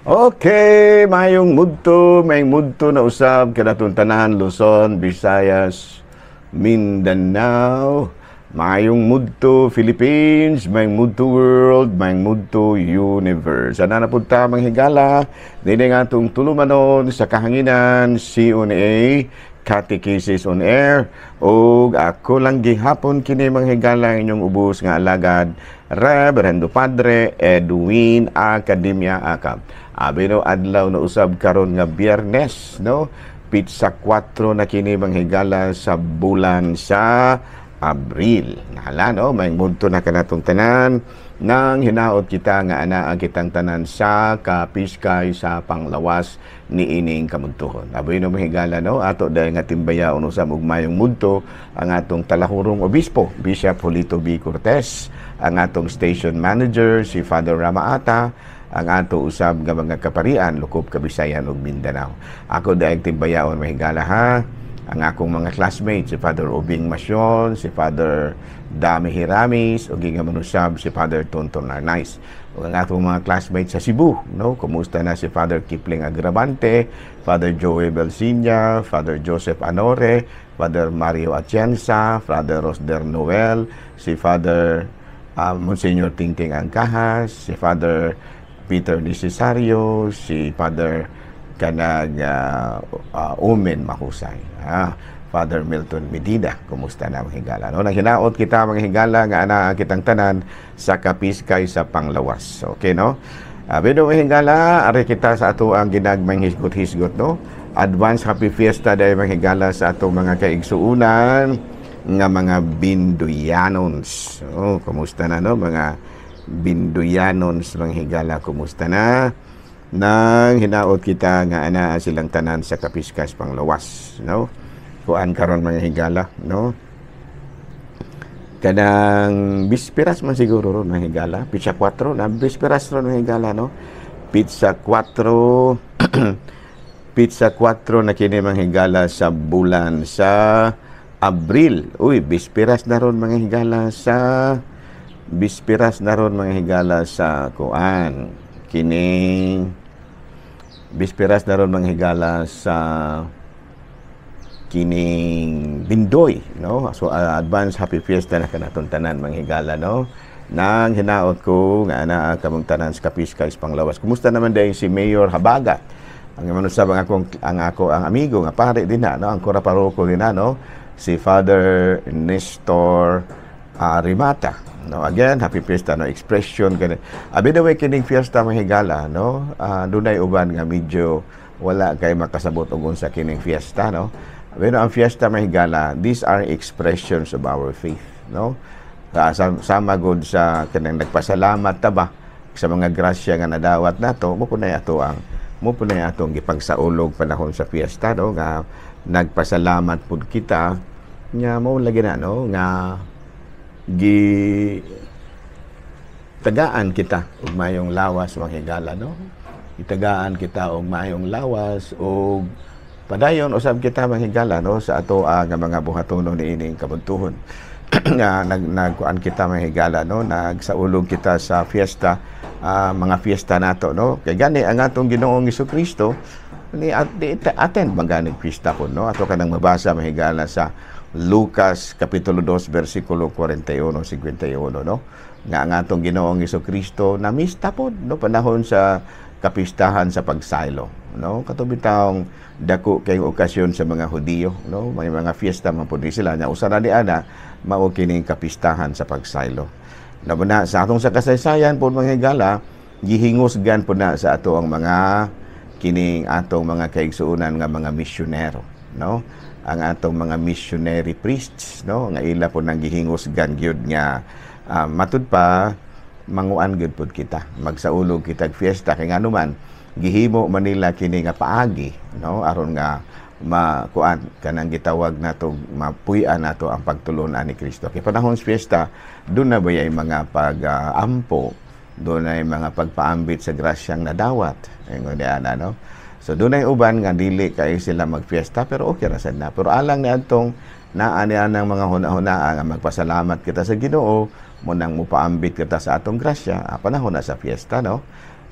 Okay, mayong mudto na usab kanatong tanan, Luzon, Visayas, Mindanao, mayong mudto Philippines, mayong mudto world, mayong mudto universe. Ana na pud ta, mga higala, dini nga atong tulumanon sa kahanginan, CONA, Catechesis on Air, ug ako lang gihapon kini, mga higala, inyong ubos nga alagad, Reverendo Padre Edwin Academia Acab. Abi no, adlaw na usab karon nga Biyernes, no? Petsa 4 na kini, mga higala, sa bulan sa Abril. Nahala, no? May mudto na kanatong tanan nang hinaot kita nga ana ang kitang tanan sa kapiskay sa panglawas ni ining kamuntuhon. Aboy no, mga higala, no, ato dahil nga timbayaon usab og mayong mudto ang atong talahurong obispo, Bishop Julito B. Cortez, ang atong station manager si Father Ramaata, ang ato usab nga mga kaparian lukop Kabisayan ug Mindanao. Ako dahil timbayaon, mga higala ha, ang akong mga classmates, si Father Ubing Masyon, si Father Dami Hiramis, ug nga manusab si Father Tonton Arnaiz. Ug ang atong mga classmates sa Cebu, no? Kumusta na si Father Kipling Agravante, Father Joey Belsinya, Father Joseph Anore, Father Mario Atienza, Father Rosder Noel, si Father Monsignor Tingting Angkahas, si Father Peter Necesario, si Father kanag Omen Mahusay. Father Milton Medina, kumusta na, mga higala? No, nang hinaot kita, mga higala, nga ana kitang tanan sa kapiskay sa panglawas. Okay, no? Bido, mga higala, ari kita sa ato ang ginagmayng hisgot-hisgot, no? Advance happy fiesta dahil, mga higala, sa atong mga kaigsuunan nga mga Binduyanons. Oh, kumusta na, no, mga Binduyanons, mga higala, kumusta na? Nang hinaot kita nga ana silang tanan sa kapiskas panglawas, no? Kuan karon, mga higala, no? Kanang bispiras man siguro ron, mga higala, petsa 4 na, bisperas ron, mga higala, no? Petsa 4, petsa 4 na kini, mga higala, sa bulan sa Abril. Uy, bispiras na ron, mga higala, sa bispiras na ron, mga higala, sa kuan kining bispiras na ron, mga higala, sa kining Bindoy, no? So advance happy fiesta na kanatong tanan, mga higala, no? Nang hinaot ko nga ana kamong tanan sa kapiskay panglawas. Kumusta naman dahil si Mayor Habagat? Ang manusab ang ako ang amigo nga pare din na, no? Ang kura paroko din na, no? Si Father Nestor Rimata. No, again, happy fiesta, no? Expression kani. Abi the way, kining fiesta, mga higala, no? Dunay uban nga medyo wala kay makasabot og unsa kining fiesta, no? Pero ang fiesta, mga higala, these are expressions of our faith, no? Sama gud sa kanang nagpasalamat ta ba sa mga grasya nga nadawat nato, mo po na atong gipagsaulog panahon sa fiesta, no, nga nagpasalamat pud kita nga mo lagi na, no, nga gi tagaan kita og mayong lawas, mga higala, no? Itagaan kita og maayong lawas og padayon usab kita, mga higala, no, sa ato nga mga buhatonon niining kabuntuhon nga nagkuan kita, mga higala, no, nagsaulog kita sa fiesta, mga fiesta nato, no? Kay gani ang atong Ginoong Kristo ni at di, attend man gani fiesta ko, no? Ato kanang mabasa, mga higala, sa Lucas kapitulo 2 bersikulo 41 51, no, nga ang atong Ginoong Kristo namista pod, no, panahon sa kapistahan sa pagsaylo, no? Kato bitawng dako kay okasyon sa mga Hudiyo, no? May mga fiesta man pud ni sila nya usa na ni ana mao kining kapistahan sa pagsaylo. Na na sa atong sa kasaysayan pod, mga higala, gihingusgan pod na sa ato ang mga kining atong mga kaigsuonan nga mga misyonero, no? Ang atong mga missionary priests, no, nga ila po nang gihingusgan gyud nga matud pa manguan gyud pud kita, magsaulog kitag fiesta, kay ngano man gihimo man nila kini nga paagi, no, aron nga makuan kanang gitawag nato mapuy-an nato ang pagtulon-an ni Kristo. Kay panahon sa fiesta, doon na ba yung mga pag-ampo, doon ay mga pagpaambit sa grasyang nadawat. Ingon niya na, no? So doon ay uban nga dili kay sila magfiesta pero okay ra sad na. Pero alang ni atong naa niya ng mga huna-hunaa nga magpasalamat kita sa Ginoo mo nang mupaambit kita sa atong grasya, panahon na sa fiesta, no?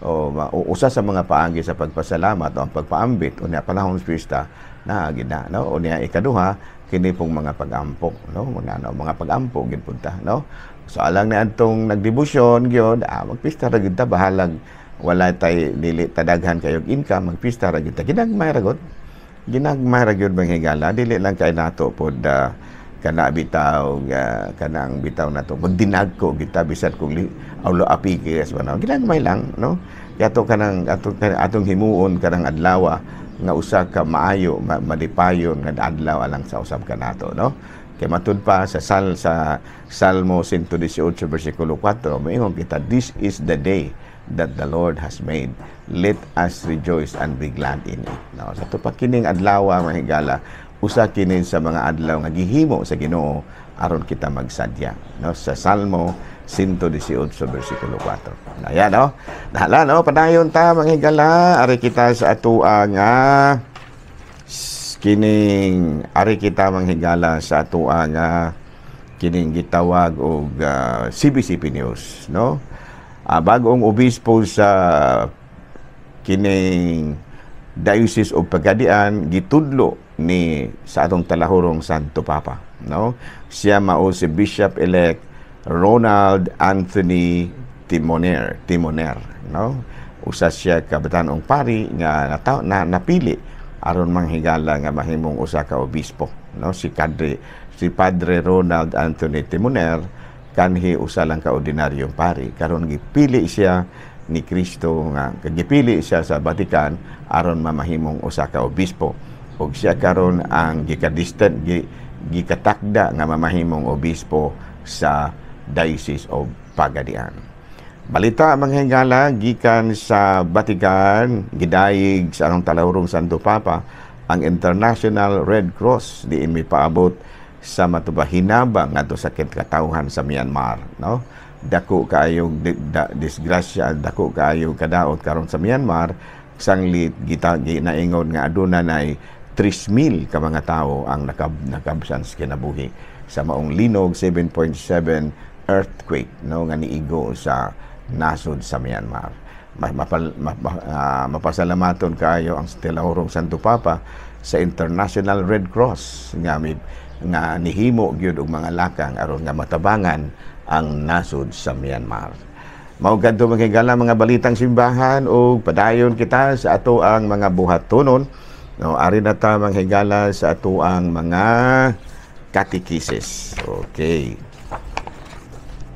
O usa sa mga paagi sa pagpasalamat o ang pagpaambit unya panahon sa pista na gid na, no? Unya ikaduha, kini pong mga pag-ampo, no? Mga, no, mga pag-ampo gid pud ta, no? So alang na atong nagdebosyon gyud, magpista ra gyud ta, bahalag wala tay, dili tadaghan kayog income, magpista ra gyud ta. Ginagmay ra gud, ginagmay ra gyud, mga higala. Dili lang kay nato pod kana bitaw, kanang bitaw nato magdinagko kita bisan kung awlo apike sa no, ginagmay lang, no? Yato kanang atong himuon kanang adlaw nga usa ka maayo, malipayon nga adlaw alang sa usab kanato, no? Kay matud pa sa Salmo 118 bersikulo 4, moingon kita, "This is the day that the Lord has made. Let us rejoice and be glad in it," no? Sa pa kining adlaw, mga higala, usa kini sa mga adlaw nga gihimo sa Ginoo aron kita magsadya, no? Sa Salmo 118 bersikulo 4. Ayan, no? Nahala, no? Padayon ta, mga higala, ari kita sa atoa nga kining, ari kita, mga higala, sa atoa nga kining gitawag og CBCP News, no? Bagong obispo sa kining Diocese of Pagadian gitudlo ni sa atong talahurong Santo Papa, no? Siya mao si Bishop elect Ronald Anthony Timoner Timoner, no? Usa siya ka batan-ong pari nga napili aron manghigala nga mahimong usa ka obispo, no? Si Padre Ronald Anthony Timoner kanhi usa lang ka ordinaryong pari, karon gipili siya ni Kristo nga gipili siya sa Vatican aron mamahimong usa ka obispo, ug siya karon ang gikadistan gikatakda nga mamahimong obispo sa Diocese of Pagadian. Balita, mga higala, gikan sa Vatican, gidayig sa anong talahurong Santo Papa ang International Red Cross diin mipaabot sa matubahinabang ngadto sa katawhan sa Myanmar, no? Dako kaayong disgrasya, dako kaayong kadaot karon sa Myanmar, sanglit gita ginaingon nga aduna nay 3,000 ka mga tawo ang nakabsan sa kinabuhi sa maong linog, 7.7 earthquake, no, nga niigo sa nasod sa Myanmar. Mapasalamaton kaayo ang Tilahurong Santo Papa sa International Red Cross nga may nga nihimo gyud og mga lakang aron nga matabangan ang nasod sa Myanmar. Mao kadto, mga higala, mga balitang simbahan ug padayon kita sa ato ang mga buhatonon. No, ari na ta, mga higala, sa ato ang mga katekisis. Okay.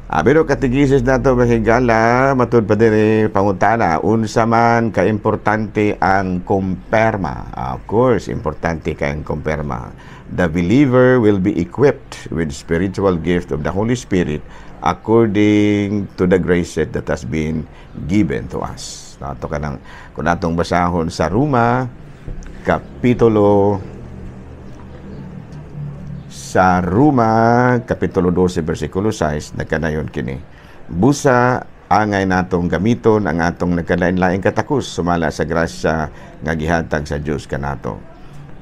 Pero katekisis nato, mga higala, matud pa diri pangutana, unsa man kaimportante ang kumpirma? Of course, importante kay ang kumpirma. The believer will be equipped with spiritual gift of the Holy Spirit according to the grace that has been given to us. Nato kanang kung atong basahon sa Roma kapitulo 12 bersikulo 6, nagkanayon kini. Busa angay natong gamiton ang atong nagkalain-laing katakos sumala sa grasya nga gihatag sa Dios kanato.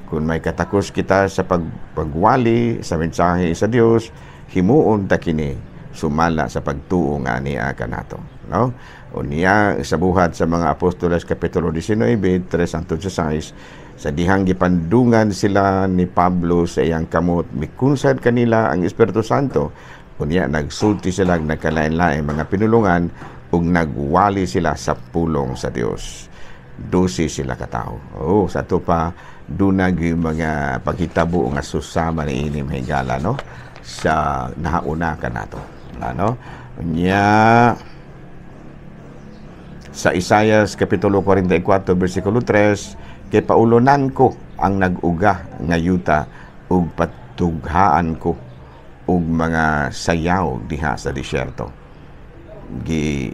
Kung may katakos kita sa pagwali sa mensahe sa Dios, himuon ta kini sumala sa pagtuo nga niya kanato, no? Unya sa Buhat sa mga Apostoles kapitulo 19, 3 hangtod sa 6, sa dihang gipandungan sila ni Pablo sa iyang kamot, mikunsad kanila ang Espiritu Santo. Unya nagsulti sila nagkalain-lain mga pinulungan ug nagwali sila sa pulong sa Dios. 12 sila katawo. Oh, sa ato pa duna gyud mga paghitabo nga susama ni ini, higala, no? Sa nahauna kanato. Ano? Unya sa Isayas kapitulo 44 bersikulo 3, kay paulonan ko ang nag-uga nga yuta ug patughaan ko og mga sayaw diha sa disyerto. Gi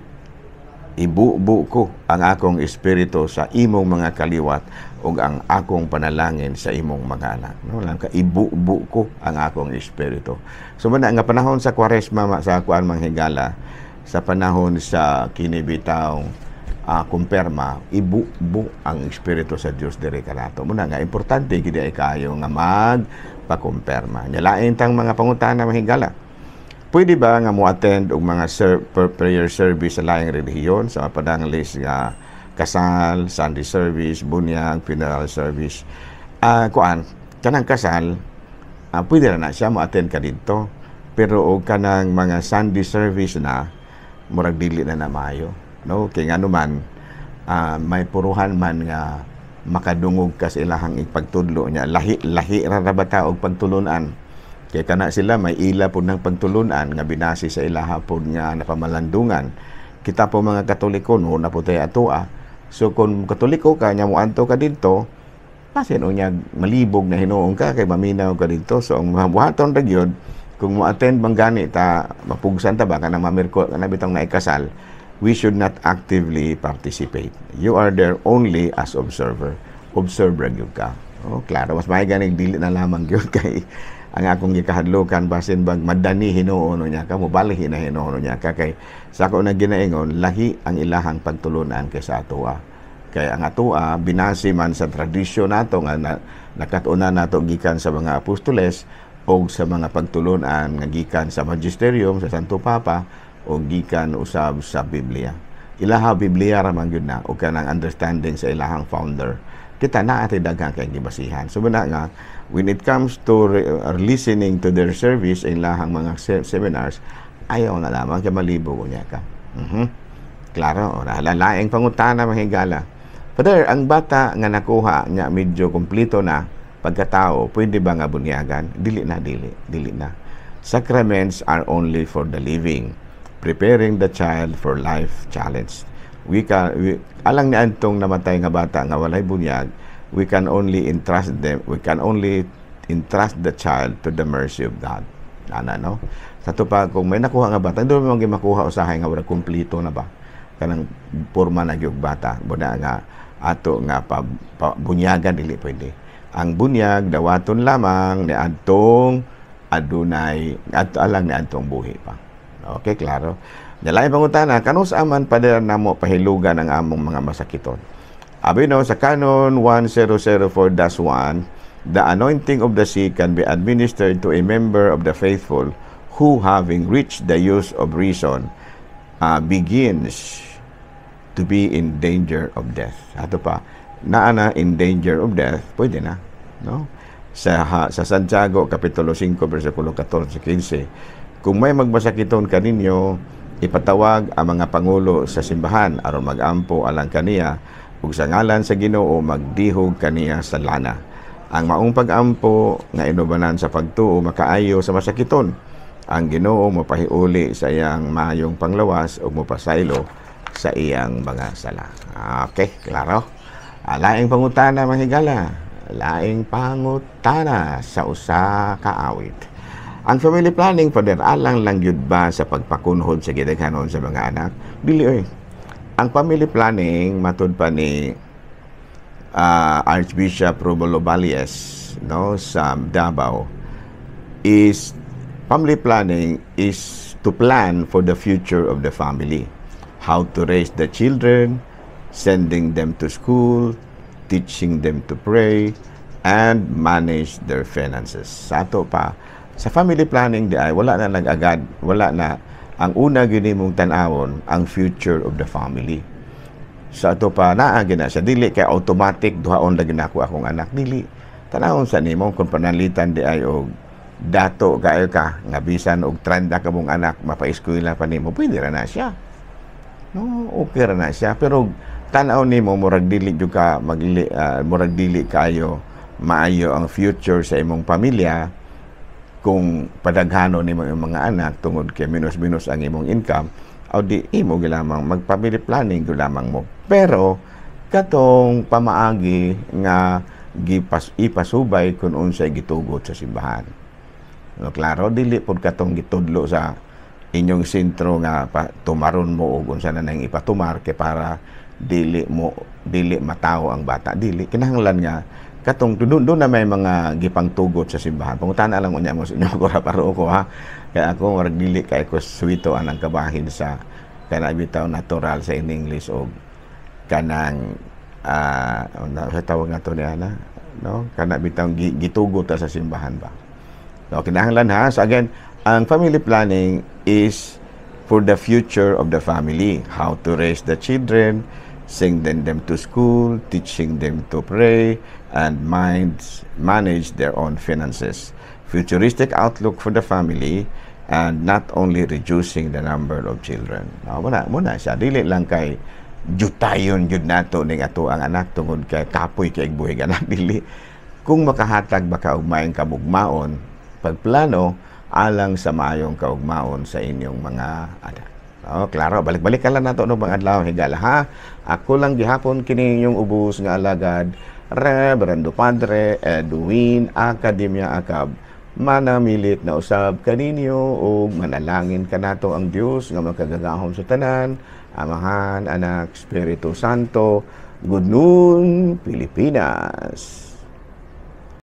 ibubo ko ang akong espiritu sa imong mga kaliwat ug ang akong panalangin sa imong mga anak. No, lang ka ibubo ko ang akong espiritu. So man nga panahon sa Kwaresma, sa kuan, mga higala, sa panahon sa kinibitaw kumpirma, ibubo ang espiritu sa Dios diri kanato. Muna nga importante gid ay kayo nga magpakumpirma. Nya lain tang mga pangutana, mga higala. Pwede ba nga mo attend og mga prayer service sa laing relihiyon sa padanglis nga kasal, Sunday service, bunyag, funeral service? Kuan, kanang kasal, pwede na na siya mo attend ka didto. Pero og kanang mga Sunday service na, murag dili na na maayo. No? Kay ngano man, may puruhan man nga makadungog ka sa ilahang ipagtudlo niya. Lahi lahi ra ra ba ta og pagtulunan? Kay kana sila may ila pud ng pagtulunan nga binase sa ilaha pud nga napamalandungan. Kita po mga Katoliko no na po tayo atoa. So kung Katoliko ka nya moadto ka didto, basin unya malibog na hinuon ka kay maminaw ka didto. So ang mga buhaton ra gyud kung mo-attend man gani ta, mapugsan ta ba kanang mamirko kana bitong naikasal, we should not actively participate. You are there only as observer. Observe ra gyud ka. Oh, klaro, mas may ganing dili na lamang gyud kay ang akong gikahadlokan basin bag madani hinuon niya ka, mobalihi na hinuon niya ka, kay sa ako na ginaingon, lahi ang ilahang pagtulunan kaysa atoa. Kay ang atoa binase man sa tradisyon nato nga nakat-unan nato gikan sa mga apostoles o sa mga pagtulunan nga gikan sa magisterium sa Santo Papa o gikan usab sa Biblia. Ilaha Biblia ra man gyud na o kanang understanding sa ilahang founder. Kita na atay daghan kay gibasihan. So muna nga when it comes to listening to their service, ilahang mga seminars, ayaw na lamang kay malibog niya ka. Klaro, ora laing pangutana, mga higala. Father, ang bata nga nakuha niya medyo kompleto na pagkatao, pwede ba nga bunyagan? Dili na, dili, dili na. Sacraments are only for the living, preparing the child for life challenge. We can we, alang ni antong namatay nga bata nga walay bunyag, we can only entrust them, we can only entrust the child to the mercy of God. Ana, no? Sa to pa, kung may nakuha nga bata, hindi mo makuha usahay nga wala kompleto na ba? Kanang porma na gyud bata, buna nga ato nga pa bunyagan, dili pwede. Ang bunyag dawaton lamang ni adtong adunay adto alang ni adtong buhi pa. Okay, klaro. Nalain pangutana, kanus aman padala namo pahilugan ang among mga masakiton? Abi no, sa Canon 1004-1, the anointing of the sick can be administered to a member of the faithful who, having reached the use of reason, begins to be in danger of death. Ato pa, naa na in danger of death, pwede na. No? Sa Santiago, Kapitulo 5, versikulo 14-15, kung may magmasakiton kaninyo, ipatawag ang mga pangulo sa simbahan aron magampo alang kaniya ug sa ngalan sa Ginoo magdihog kaniya sa lana. Ang maong pagampo nga inubanan sa pagtuo makaayo sa masakiton. Ang Ginoo mopahiuli sa iyang mayong panglawas ug mopasaylo sa iyang mga sala. Okay, klaro? Laing pangutana, mga higala. Laing pangutana sa usa ka awit. Ang family planning, Father, alang lang yun ba sa pagpakunhod sa gidaghanon sa mga anak? Dili oy. Ang family planning, matud pa ni Archbishop Romulo Valles, no, sa Davao, is family planning is to plan for the future of the family. How to raise the children, sending them to school, teaching them to pray, and manage their finances. Sa ato pa, sa family planning di ay wala na nag-agad, wala na ang una gyud mong tan-awon ang future of the family. Sa ato pa naa gina siya, dili kay automatic duhaon lagi nako akong anak, dili. Tan-awon sa nimo kung pananglitan di ay og dato kaayo ka nga bisan og 30 ka mong anak mapaeskwela pa nimo, pwede ra na siya. No, okay ra na siya, pero tan-aw nimo murag dili jud ka magli murag dili kayo maayo ang future sa imong pamilya kung padaghano nimo imong mga anak tungod kay minus-minus ang imong income, o di imo lamang mag family planning gyud lamang mo. Pero katong pamaagi nga ipasubay kung unsay gitugot sa simbahan. No, klaro, dili pud katong gitudlo sa inyong sentro nga pa, tumaron mo og unsa na nang ipatumar kay para dili matawo ang bata. Dili kinahanglan nga katong doon na may mga gipangtugot sa simbahan. Pangutana lang unya mo sa inyo ko paro ko ha. Kaya ako murag dili kay ko suwito anang kabahin sa kanang bitaw natural sa in English og kanang sa tawag nga to niya na, no, kana bitaw gitugot ta sa simbahan ba. So kinahanglan ha. So again, Ang family planning is for the future of the family. How to raise the children, sending them to school, teaching them to pray, and manage their own finances. Futuristic outlook for the family and not only reducing the number of children. No, muna siya. Dili lang kay jutayon jud nato ning ato ang anak tungod kay kapoy kay buhig anak, dili. Kung makahatag ba ka og maayong kamugmaon, pagplano alang sa maayong kaugmaon sa inyong mga anak. Oh, klaro, balik-balik ka lang nato no mga adlaw, higala, ha. Ako lang gihapon kini inyong ubos nga alagad, Reverendo Padre Edwin Academia Acab. Manamilit na usab kaninyo ug manalangin kanato ang Dios nga makagagahom sa tanan, Amahan, Anak, Espiritu Santo. Good noon, Pilipinas.